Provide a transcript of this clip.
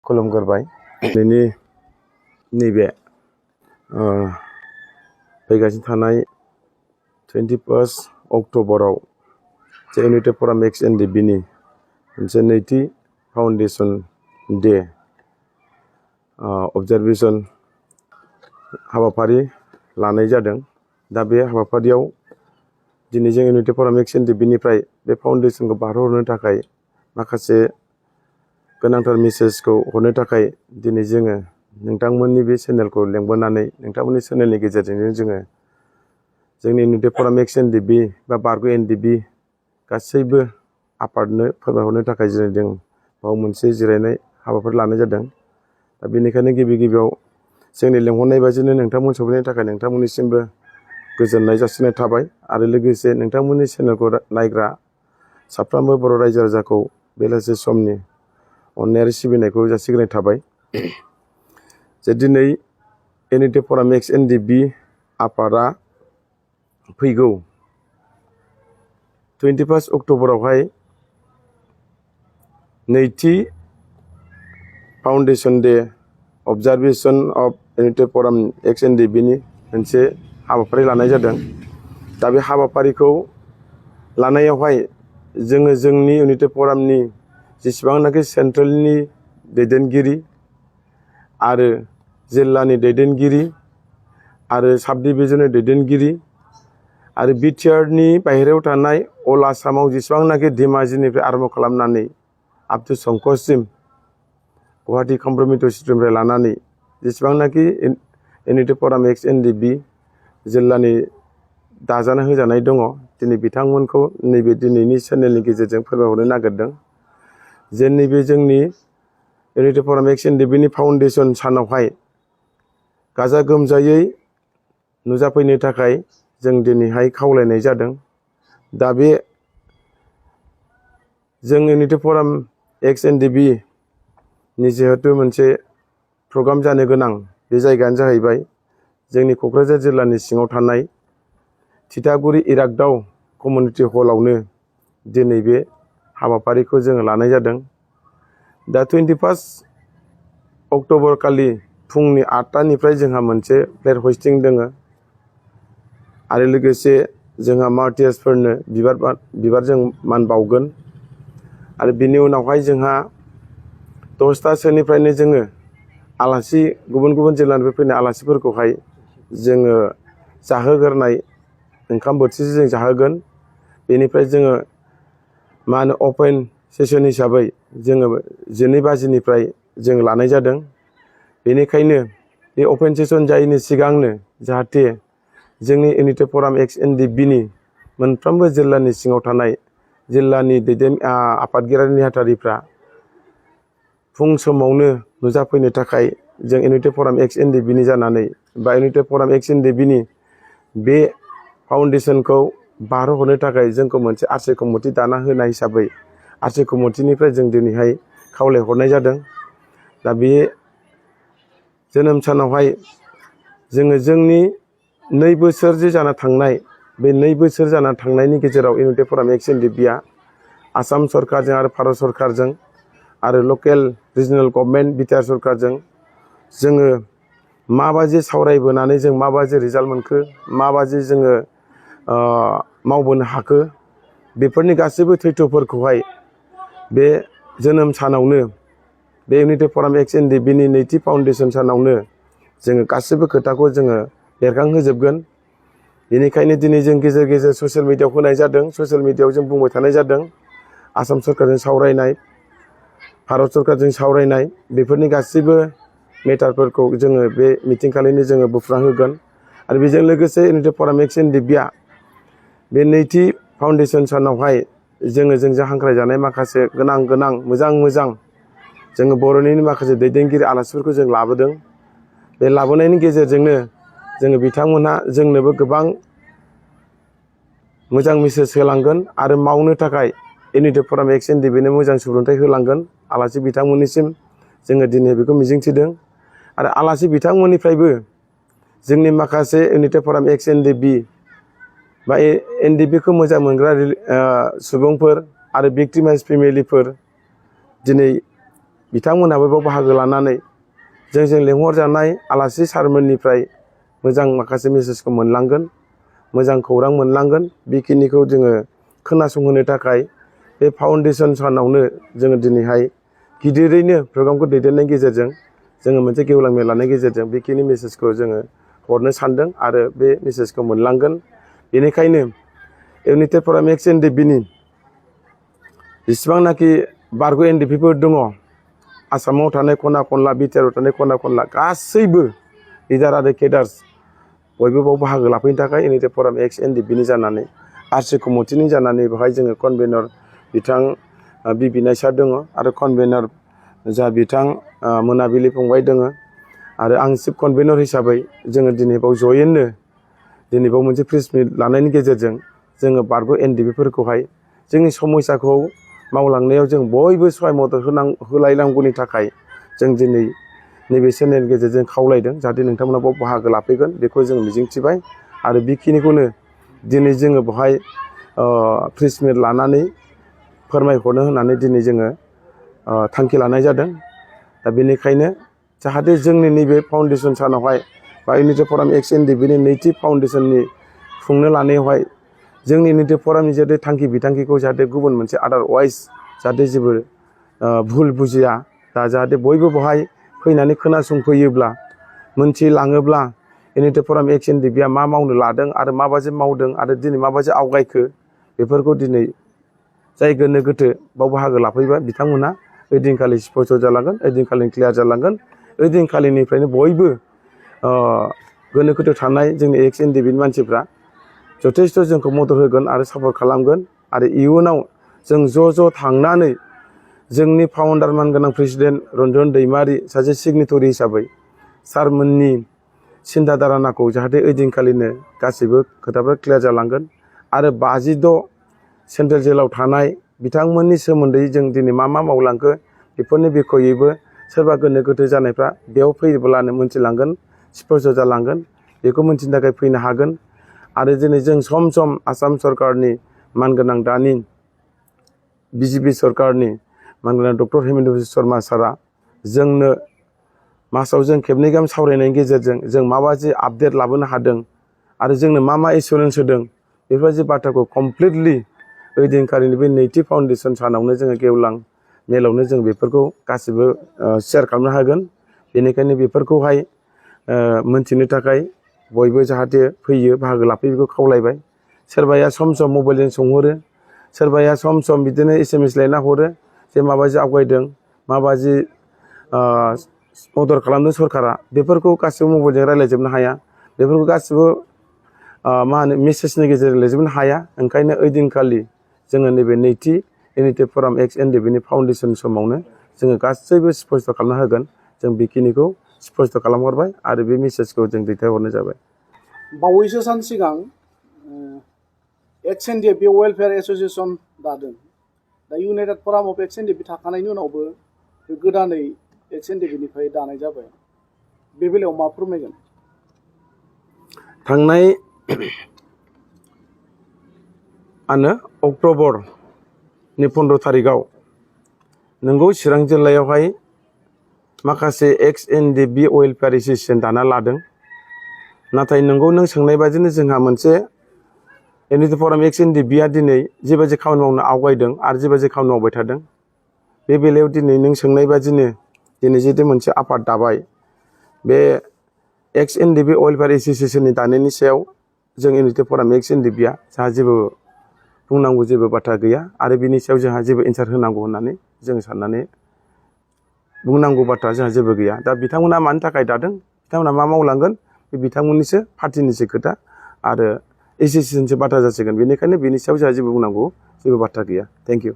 खुलुमगोरबाय दिनैनि नैबे फैगासिनो थानाय 21 अक्ट'बराव जे इउनिटि फराम एक्स एनडिएफबि नि मोनसे नैथि फाउन्डेसन डे अबजारभेसन हाबाफारि लानाय जादों। दा बे हाबाफारियाव दिनै जों इउनिटि फराम एक्स एनडिएफबि निफ्राय बे फाउन्डेसनखौ बारहोहरनो थाखाय माखासे गोनांथार मेसेजखौ हरनो थाखाय दिनै जोङो नोंथांमोननि बे चेनेलखौ लेंबोनानै नोंथांमोननि चेनेलनि गेजेरजोंनो जोङो जोंनि इउनिटि फराम एक्स एनडिएफबि बा बारग' एनडिएफबि गासैबो आफादनो फोरमायहरनो थाखाय जों बाव मोनसे जिरायनाय हाबाफारि लानाय जादों। दा बेनिखायनो गिबियाव जोंनि लेंहरनाय बायदिनो नोंथांमोन सफैनायनि थाखाय नोंथांमोननिसिमबो गोजोननाय जासिनाय थाबाय आरो लोगोसे नोंथांमोननि चेनेलखौ नायग्रा साफ्रोमबो बर' रायजो राजाखौ बेलासि समनि अननाय आरो सिबिनायखौ जासिग्रोनाय थाबाय। जे दिनै इउनिटि फराम एक्स एनडिएफबि आफादा फैगौ 21 अक्ट'बरावहाय नैथि foundation day observation of unity from ex NDFB नि मोनसे हाबाफारि लानाय जादों। दा बे हाबाफारिखौ लानायावहाय जोङो जोंनि इउनिटि फरामनि जेसेबांनाखि सेन्ट्रेलनि दैदेनगिरि आरो जिल्लानि दैदेनगिरि आरो साब डिभिजननि दैदेनगिरि आरो बिटिआरनि बाहेरायाव थानाय अल आसामाव जेसेबांनाखि धेमाजिनिफ्राय आरम्भ खालामनानै आप टु संकससिम गुवाहाटि कमप्रमिट स्टेडियामनिफ्राय लानानै जेसेबांनाखि इउनिटि फराम एक्स एनडिएफबि जिल्लानि दाजानो होजानाय दङ दिनै बिथांमोनखौ नैबे दिनैनि चेनेलनि गेजेरजों फोरमायहरनो नागिरदों जे नैबे जोंनि unity from ex NDFB foundation सानावहाय गाजा गोमजायै नुजाफैनो थाखाय जों दिनैहाय खावलायनाय जादों। दा बे जों इउनिटि फराम एक्स एनडिएफबि नि जिहेतु मोनसे प्रग्राम जानो गोनां बे जायगायानो जाहैबाय जोंनि क'क्राझार जिल्लानि सिङाव थानाय थिथागुरि इरागदाव कमिउनिटि हलावनो दिनै बे हाबाफारिखौ जोङो लानाय जादों। दा 21 अक्ट'बर खालि फुंनि 8टानिफ्राय जोंहा मोनसे फ्लेग हस्टिं दङ आरो लोगोसे जोंहा मार्टियार्सफोरनो बिबारजों मान बावगोन आरो बिनि उनावहाय जोंहा 10टासोनिफ्रायनो जोङो आलासि गुबुन जिल्लानिफ्राय फैनाय आलासिफोरखौहाय जोङो जाहोगोरनाय ओंखाम बोथिसे जों जाहोगोन। बेनिफ्राय जोङो मा होनो अपेन सेसन हिसाबै जोङो 12 बाजिनिफ्राय जों लानाय जादों। बेनिखायनो बे अपेन सेसन जायैनि सिगांनो जाहाथे जोंनि इउनिटि फराम एक्स एनडिएफबि नि मोनफ्रोमबो जिल्लानि सिङाव थानाय जिल्लानि आफादगिरि नेहाथारिफ्रा फुं समावनो नुजाफैनो थाखाय जों इउनिटि फराम एक्स एनडिएफबि नि जानानै बा इउनिटि फराम एक्स एनडिएफबि नि बे फाउन्डेसनखौ बारहोहरनो थाखाय जोंखौ मोनसे आरसि कमिटि दाना होनाय हिसाबै आरसि कमिटिनिफ्राय जों दिनैहाय खावलायहरनाय जादों। दा बे जोनोम सानावहाय जोङो जोंनि 2 बोसोर जे जाना थांनाय बे 2 बोसोर जाना थांनायनि गेजेराव unity from ex NDFB Assam सरकारजों आरो भारत सरकारजों आरो लकेल रिजनेल गभर्नमेन्ट बिटिआर सरकारजों जोङो माबायदि सावरायबोनानै जों माबायदि रिजाल्ट मोनखो माबायदि जोङो मावबोनो हाखो बेफोरनि गासैबो थैथ'फोरखौहाय बे जोनोम सानावनो बे इउनिटि फराम एक्स एनडिएफबि नि नैथि फाउन्डेसन सानावनो जोङो गासैबो खोथाखौ जोङो बेरखांहोजोबगोन। बेनिखायनो दिनै जों गेजेर गेजेर ससियेल मिडियायाव होनाय जादों। ससियेल मिडियायाव जों बुंबाय थानाय जादों आसाम सरकारजों सावरायनाय भारत सरकारजों सावरायनाय बेफोरनि गासैबो मेटारफोरखौ जोङो बे मिथिंखालिनो जोङो बुफ्रांहोगोन आरो बेजों लोगोसे इउनिटि फराम एक्स एनडिएफबि बे नैथि फाउन्डेसन सानावहाय जोंजों हांख्रायजानाय माखासे गोनां मोजां जोङो बर'नि माखासे दैदेनगिरि आलासिफोरखौ जों लाबोदों। बे लाबोनायनि गेजेरजोंनो जोङो बिथांमोनहा जोंनोबो गोबां मोजां मेसेज होलांगोन आरो मावनो थाखाय इउनिटि फराम एक्स एनडिएफबि नो मोजां सुबुरुन्थाइ होलांगोन आलासि बिथांमोननिसिम जोङो दिनै बेखौ मिजिंथिदों आरो आलासि बिथांमोननिफ्रायबो जोंनि माखासे इउनिटि फराम एक्स एनडिएफबि बा एनडिएफबिखौ मोजां मोनग्रा सुबुंफोर आरो भिक्टिमाइज फेमिलिफोर दिनै बिथांमोनाबो बेयाव बाहागो लानानै जोंजों लेंहरजानाय आलासि सारमोननिफ्राय मोजां माखासे मेसेजखौ मोनलांगोन, मोजां खौरां मोनलांगोन। बेखिनिखौ जोङो खोनासंहोनो थाखाय बे फाउन्डेसन सानावनो जोङो दिनैहाय गिदिरैनो प्रग्रामखौ दैदेननायनि गेजेरजों जोङो मोनसे गेवलां मेल लानायनि गेजेरजों बेखिनि मेसेजखौ जोङो हरनो सानदों आरो बे मेसेजखौ मोनलांगोन। बेनिखायनो इउनाइटेड फराम एक्स एनडिएफबिनि जेसेबांनाखि बारग' एनडिएफबिफोर दङ, आसामाव थानाय खना खनला, बिटिआरआव थानाय खना खनला गासैबो लिडार आरो केडार्स बयबो बाव बाहागो लाफैनो थाखाय इउनाइटेड फराम एक्स एनडिएफबिनि जानानै आरसि कमिटिनि जानानै बेवहाय जोङो कनभेनर बिथां बिबिनाय सार दङ आरो कनभेनर जा बिथां मोनाबिलि फंबाय दङ आरो आं चिफ कनभेनर हिसाबै जोङो दिनै बाव जयैनो दिनै बाव मोनसे प्रेस मिट लानायनि गेजेरजों जोङो बारग' एनडिएफबिफोरखौहाय जोंनि समस्याखौ मावलांनायाव जों बयबो सहाय मदद होलायनांगौनि थाखाय जों दिनै नैबे चेनेलनि गेजेरजों खावलायदों जाहाथे नोंथांमोना बाव बाहागो लाफैगोन बेखौ जों मिजिंथिबाय आरो बेखिनिखौनो दिनै जोङो बेवहाय प्रेस मिट लानानै फोरमायहरनो होननानै दिनै जोङो थांखि लानाय जादों। दा बेनिखायनो जाहाथे जोंनि नैबे फाउन्डेसन सानावहाय बा इउनाइटेड फराम एक्स एनडिएफबिनि नैथि फाउन्डेसननि खुंनो लानायावहाय जोंनि इउनाइटेड फरामनि जाहाथे थांखि बिथांखिखौ जाहाथे गुबुन मोनसे आदारवाइज जाहाथे जेबो भुल बुजिया, दा जाहाथे बयबो बेवहाय फैनानै खोनासंफैयोब्ला मोनथिलाङोब्ला इउनाइटेड फराम एक्स एनडिएफबिया मा मावनो लादों आरो माबायदि मावदों आरो दिनै माबायदि आवगायखो बेफोरखौ दिनै जाय गोनो गोथो बाव बाहागो लाफैबाय बिथांमोना ओइदिनखालि स्पष्ट जालांगोन, ओइदिनखालि क्लियार जालांगोन। ओइदिनखालिनिफ्रायनो बयबो गोनो गोथो थानाय जोंनि एक्स एनडिएफबिनि मानसिफ्रा जथेस्थ' जोंखौ मदद होगोन आरो सापर्ट खालामगोन आरो इयुनाव जों ज' थांनानै जोंनि फाउन्डार मानगोनां प्रेसिडेन्ट रन्जन दैमारि सासे सिगनेटरि हिसाबै सारमोननि सिन्था धारनाखौ जाहाथे ओइदिनखालिनो गासैबो खोथाफ्रा क्लियार जालांगोन आरो 56 सेन्ट्रेल जेलाव थानाय बिथांमोननि सोमोन्दै जों दिनै मा मावलांखो बेफोरनि बिखयैबो सोरबा गोनो गोथो जानायफ्रा बेयाव फैयोब्लानो मोनथिलांगोन, स्पष्ट जालांगोन, बेखौ मोनथिनो थाखाय फैनो हागोन। आरो दिनै जों सम सम आसाम सरकारनि मानगोनां दानि बिजेपि सरकारनि मानगोनां डक्टर हेमन्त बिश्व शर्मा सारा जोंनो मासाव जों खेबनै गाहाम सावरायनायनि गेजेरजों जों माबायदि आपडेट लाबोनो हादों आरो जोंनो मा एसुरेन्स होदों बेफोरबायदि बाथ्राखौ कमप्लिटलि ओइदिनखालिनि बे नैथि फाउन्डेसन सानावनो जोङो गेवलां मेलावनो जों बेफोरखौ गासिबो शेयार खालामनो हागोन। बेनिखायनो बेफोरखौहाय मोनथिनो थाखाय बयबो जाहाथे फैयो बाहागो लाफैयो बेखौ खावलायबाय। सोरबाया सम सम मबाइलजों सोंहरो, सोरबाया सम सम बिदिनो SMS लायना हरो जे माबायदि आवगायदों, माबायदि मदद खालामदों सरकारा, बेफोरखौ गासिबो मबाइलजों रायज्लायजोबनो हाया, बेफोरखौ गासिबो मेसेजनि गेजेरजों लिरजोबनो हाया। ओंखायनो ओइदिनखालि जोङो नैबे नैथि इउनाइटेड फराम एक्स एनडिएफबिनि फाउन्डेसन समावनो जोङो गासैबो स्पष्ट खालामना होगोन। जों बेखिनिखौ स्पष्ट खालामहरबाय आरो बे मेसेजखौ जों दैथायहरनाय जाबाय। बावैसो सान सिगां एक्स एनडिएफबि वेलफेयार एस'सिएसन दादों। दा इउनाइटेड फराम अफ एक्स एनडिएफबि थाखानायनि उनावबो गोदानै एक्स एनडिएफबिनिफ्राय दानाय जाबाय। बे बेलायाव मा फोरमायगोन? थांनाय अक्ट'बरनि 15 थारिखआव नोंगौ चिरां जिल्लायावहाय माखासे एक्स एनडिएफबि वेलफेयार एस'सिएसन दाना लादों। नाथाय नोंगौ नों सोंनाय बादिनो जोंहा मोनसे इउनाइटेड फराम एक्स एनडिएफबिया दिनै जेबायदि खामानि मावनो आवगायदों आरो जेबायदि खामानि मावबाय थादों, बे बेलायाव दिनै नों सोंनाय बादिनो दिनै जुदि मोनसे आफाद दाबाय, बे एक्स एनडिएफबि वेलफेयार एस'सिएसननि दानायनि सायाव जों इउनाइटेड फराम एक्स एनडिएफबिया जोंहा जेबो बुंनांगौ जेबो बाथ्रा गैया आरो बिनि सायाव जोंहा जेबो एन्सार होनांगौ होननानै जों साननानै बुंनांगौ बाथ्रा जोंहा जेबो गैया। दा बिथांमोना मानि थाखाय दादों, बिथांमोना मा मावलांगोन बे बिथांमोननिसो पार्टिनिसो खोथा आरो एस'सिएसनसो बाथ्रा जासिगोन। बेनिखायनो बेनि सायाव जोंहा जेबो बुंनांगौ जेबो बाथ्रा गैया। Thank you.